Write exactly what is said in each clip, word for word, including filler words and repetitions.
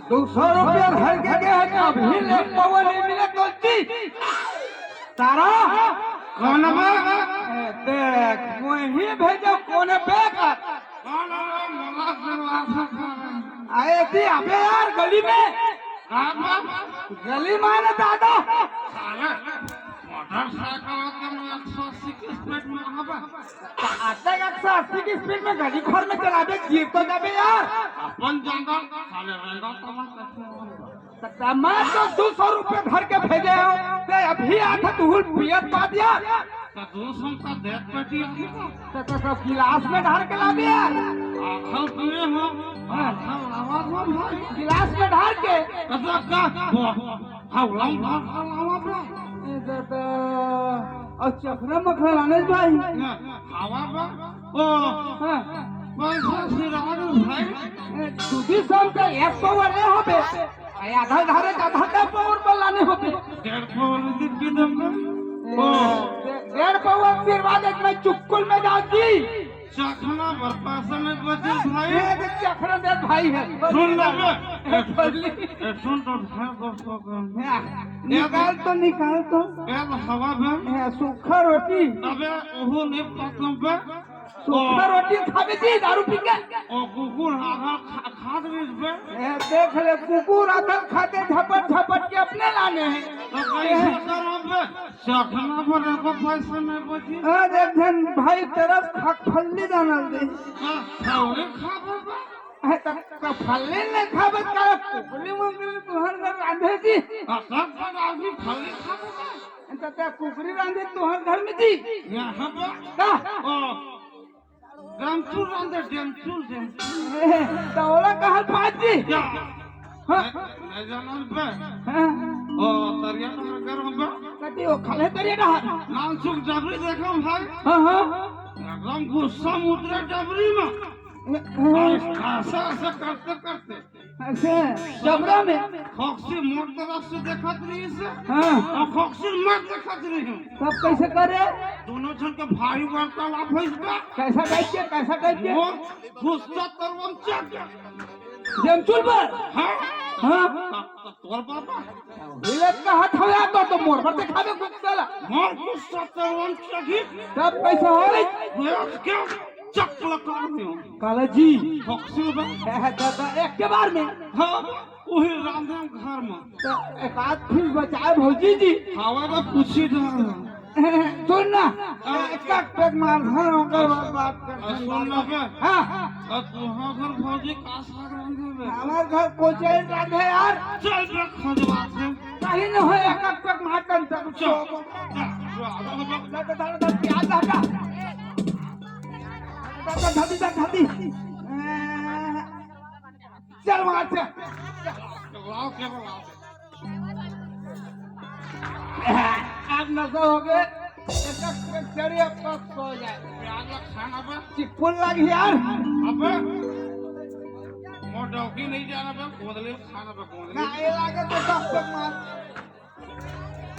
दू सौ रुपया धर के गे हे, अभी ले पौवा नहीं मिले तो जी। तारा। कौन बा? ए, देख, वही भेजो, कौन बेकार। कौन बा? मला से लाशा सारे। आए थी अबे यार, गली में। कहाँ बा? गली में ना दादा। साले, मोटरसाइकिल के एक सौ अस्सी की स्पीड में हवा। अतक एक सौ अस्सी की स्पीड में गली भर में चलाबे, गिर तो जाबे यार। अपन जान, साले रेंडा तमा कथी। त मैं तो दू सौ रुपये धर के भेजे हूँ, ते अभी आथा तुहुल पियत बात यार। त दू सौ का देख बेटी अभी तो। त, त, त गिलास में ढार के लाबे यार। आखल पिए हो, हाँ। आखल लावा हो भाई। गिलास में ढार के। कसा का? हौला में ढार के लावा बे। ए दादा, और चखना मखना लाने भाई। ना, खावा बे। ओ, हाँ। पैसा सिरावा दो भाई। ए, दू सौ का एक पौवा ले हो बे। ए, आधा धारे का आधा का पौवा पर लाने हो बे। डेढ़ पौवा ले दे दम कर। ए, ओ। डे-, डेढ़ पौवा आशीर्वाद एक में चुक्कुल में जाओ जी। चखना बर पैसा नहीं बचे भाई। ए, देख, चखना दे भाई है। सुन ना बे। ए, बल्ली। ए, सुन तो भाई दोस्तों को। ए, निकाल तो, निकाल तो। ए, हवा बे। ए, सूखा रोटी। अबे, ओहो नहीं पकम बे। सूखा रोटी खाबे जी, दारू पी के। ओ कुकुर आधा खा, खात रहिस बे। ए, देख ले, कुकुर आधा खाते झपट झपट के अपने लाने हैं। तो कैसे करब बे? चखना बर एको पैसा नहीं बची। अरे धन भाई तरफ खा फल्ली दाना दे। हाँ, फल्ली खाबे बे। अरे त, त फल्ली नहीं खाबे, का कुकरी मुकरी तुहर घर रांधे जी। हाँ, सब पर आदमी फल्ली खाबे बे। त, त कुकरी रांधे तुहर घर में जी। यहाँ बे। का? ओ, डेमचुल रांधे, डेमचुल, डेमचुल। ए, त ओला कहल पाजी। क्या? हाँ। नहीं, नहीं जानल बे। हाँ। ओ, तरिया डहर कर हम बे। कति ओ खाले तरिया डहर। नाम सुख जबरी देखो भाई। हाँ, हाँ। एकदम गुस्सा में उतरे जबरी में। हाँ। ऐसा, ऐसा करते करते। ऐसे, जबरा में। खोक्सी मोर तरफ से देखत रहिस। हाँ। और खोक्सी मत देखत रही हूँ। तब कैसे करे? दोनों जन के भारी वार्तालाप होइस बे। कैसा टाइप के, कैसा टाइप के? मोर गुस्सा तरवन चढ़ गया। डेमचुल पर? हाँ। हाँ। त, त तोर बाबा। हिलत का हाथ हवे तो, तो मोर पर दिखावे गुस्सा ला। मोर गुस्सा तरवन चढ़ी। तब कैसे हो रही? मैं क्या चक्कर काट दे हूँ। काला जी। खोक्सी बे। ए, दादा, एक के बार में। हाँ। उही रांधे घर में। त एक आध फिर बचाए भौजी जी। हवा बे पूछी डर। सुन ना, हाँ। एक एक पैक मार, हाँ, ओकर बाद बात कर। आ, सुन ना बे। हाँ। आ, तुहार घर भौजी का साग रांधे बे? हमार घर कोचैन रांधे यार। चल बे, खोजवा से। कहीं न हो, एक एक पैक मार कर तब चल। चल, चल, चल, चल। दादा, दादा, दादा, प्याज दादा। दादा, दादी, दादी। चल वहां से। लाओ, केवल लाओ। आज नशा हो गए, एक एक चढ़ी, अब तक सो जाए। प्याज ला खाना बे। चिप्पुल लग यार। अबे, मोर डौकी नहीं जाना बे, गोदले खाना बे, गोदले। ना, ये लागे तो सब तक मार।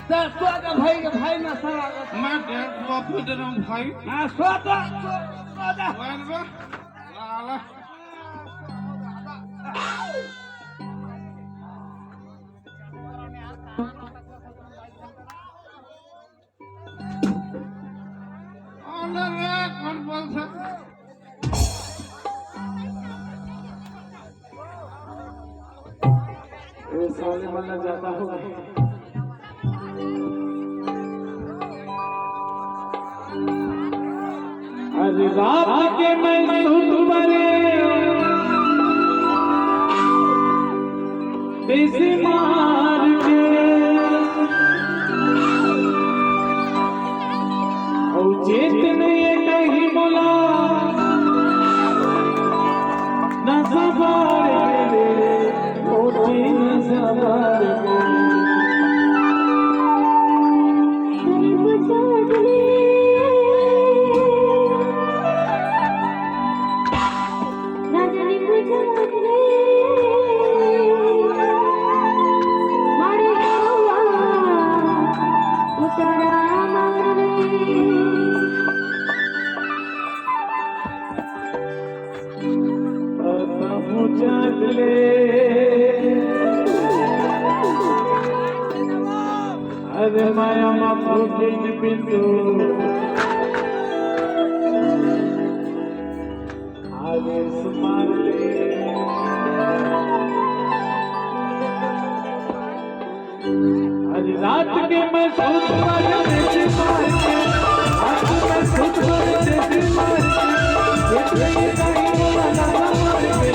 चल, सो जा भाई के भाई, नशा लागत। मैं डेढ़ सौ पे दे रहा हूँ भाई। हाँ, सो जा, सो, सो जा। वैन बे, लाला। अरे रे, कौन बोल सकता? ए साले मन ला ज्यादा हो गए। अरे रात के मैं सुत परे देसी मार के, अउ चेत नहीं कहीं बोला। नशा बार के रे, ओटी नशा बार के रे। रे माया मा फूटिन बिंदु, आवेश मार ले। आज रात के मैं सोच वाले जैसे मार के, रात में सोच वाले जैसे मार के, ये नहीं बोला ना मार के।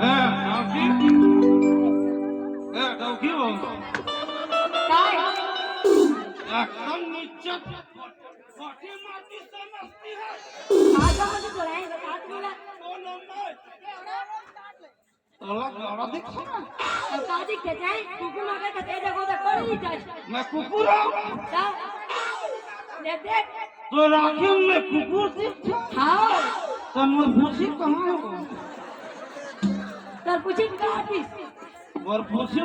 ए, डौकी। ए, डौकी हो। काय? एकदम नीचे फटी माटी समझती है। का समझ तो रहे हैं, बता तू बोला। दो नंबर। तोला गौड़ा दिखा। अब का दिखते जाए? कुकुर ना गए तो तेरे को तो कोई नहीं जाए। मैं कुकुर हूँ। का? देख, देख। तो राखी में कुकुर दिखता? हाँ। तो मोर पूछी कहाँ है वो? तर पूछी कहाँ थी? मोर पूछी।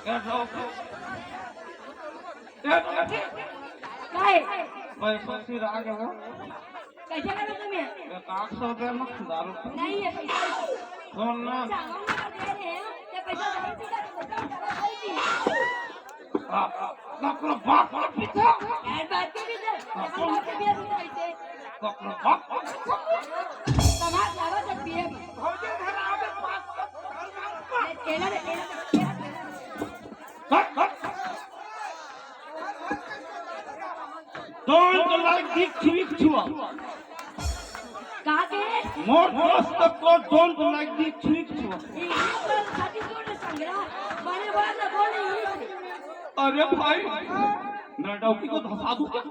ए, डौकी। ए, डौकी। काय? पैसा सिरा गया। कैसे करो तुम ये? एक आठ सौ रुपया में दारू पी। नहीं है पैसा। कौन ना? अच्छा, हम लोग दे रहे हैं, ये पैसा दारू पीता तो पैसा उठाना कोई नहीं। आ, ककरो बाप के पीता? यार, बाप के पीता? ककरो बाप के पीता तो कैसे? ककरो बाप के पीता? समाज लागत है पिए में। भौजी घर आवे पास। केला रे, केला रे, केला रे। हट, हट। Don't like the trick छुआ। का के? मोर दोस्त को don't like the trick छुआ। इंग्लिश में छत्तीसगढ़ में संग्रह। बने बड़ा ना बोल इंग्लिश में। अरे भाई, मैं डौकी को धसा दूं क्या?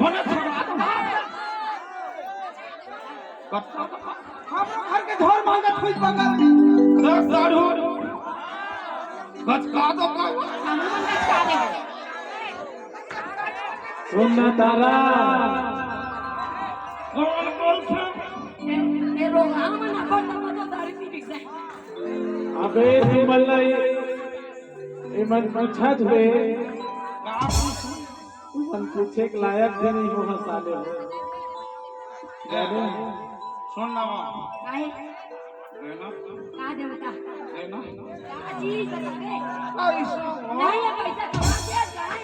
बने छुआ। कच्चा तो खा। हमरो घर के ढोर मांगत होई बगल में। ए, साढ़ू। कचका दो का? हमरो मन कचका दे। सुन ना तारा। कौन बोल छे? ए, ए, रोगान में ना खोल, तब तो दारू पी बिक जाए। अबे, तू मल्ला ये, ये मन पूछत हुए। का पूछू? तुमन पूछे के लायक भी नहीं हो साले हो। ए, जाने? सुन ना माँ। काहे? देना। का देवता? देना। का चीज बतावे? पैसा हो। नहीं है पैसा कमा के जाए।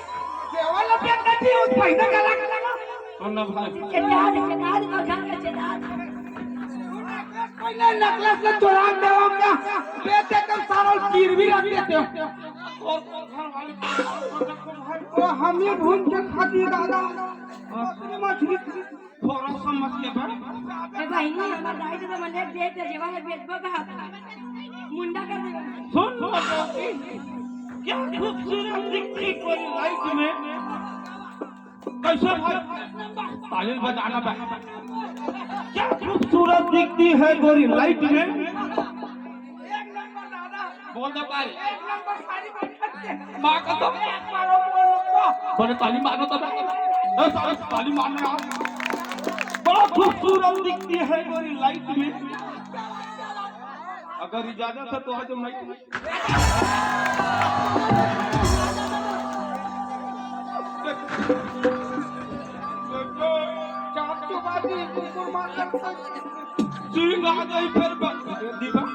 केवल अब एक गलती हो, पैसा का लाग लगा। सुन ना भाई। चेदार, चेदार, और घर का चेदार। पहले necklace से चोरा देवा क्या? बेच देते हम सारा और गिरवी रख देते हो। और घर वाले को वो हम ही भून के खाती दादा। मछली थोड़ा समझ के बा। ए बहिनी, हमर दाई तो मन एक दे दे, जेवा में बेचबो का हाथ। मुंडा कर देबो। सुन ना डौकी, क्या खूबसूरत दिखती गोरी light में। कैसे भाई? ताली बजाना बा। क्या खूबसूरत दिखती है गोरी light में। बोल दो का रे। एक नंबर साड़ी बन के। माँ कसम। एक बार और बोल दो। बड़े ताली मारो तो बे। ए, सारे ताली मारने आओ। बहुत खूबसूरत दिखती है गोरी लाइट में। अगर इजाजत है तो आ जाओ नाइट में। चाप चुपा दी, कुकुर मार कर सींग आ गई फिर ब-, दीपक।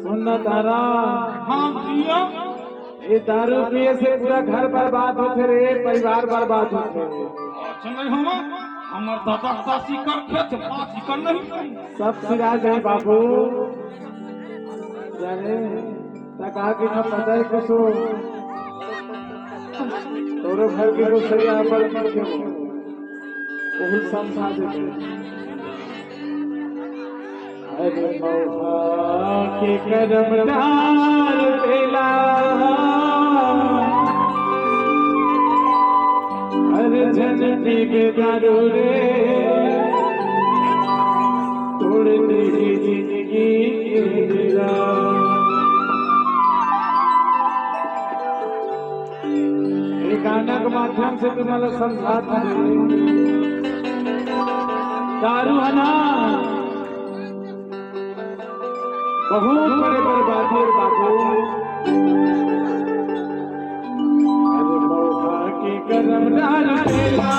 सुन ना तारा। हाँ भैया। ये दारू पिए से पूरा घर बर्बाद होथे रे, परिवार बर्बाद होथे। अच्छा नहीं हुआ, हमार दादा दासी कर खेत, बात ही कर नहीं। सब सिरा जाए बाबू। जाने, तक आके ना पता है कुछ हो। तोरो घर के कुछ सही यहाँ पर पहुंचे हो। यही समझा देते। अरे मौहा के करम डार बेला, अरे झन पीबे दारू रे, तोड़ दे जिंदगी के बेड़ा। ये गाना के माध्यम से तुम्हारा समझात हूँ, दारू है ना, बहुत बड़े बर्बादी है बाबू। अरे मौहा के करम डार बेला,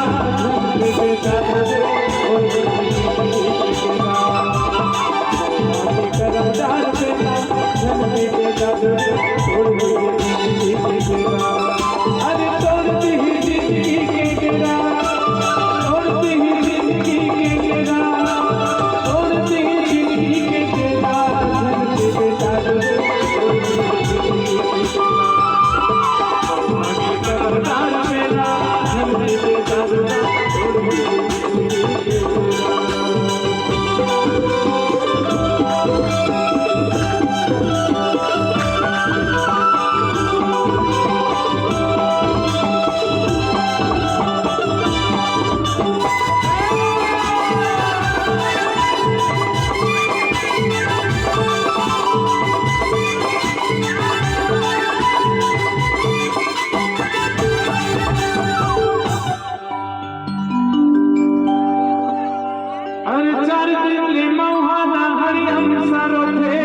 अरे चार दिन ले मौहा ला हरियम सरोथे।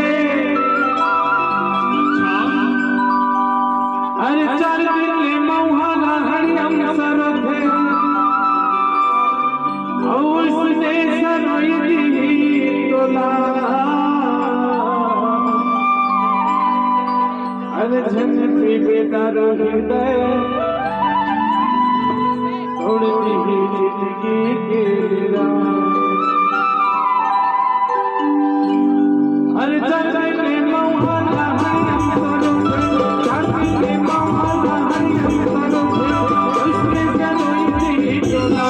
अरे चार दिन ले मौहा ला हरियम सरोथे। अउ उसने सरोई दी तोला। अरे झन पीबे दारू हृदय, तोड़ दिही जिंदगी के राह। अरे चांदी के मौहा ला हरियम सरोथे, चांदी के मौहा ला हरियम सरोथे, उसने सरोई दी तोला।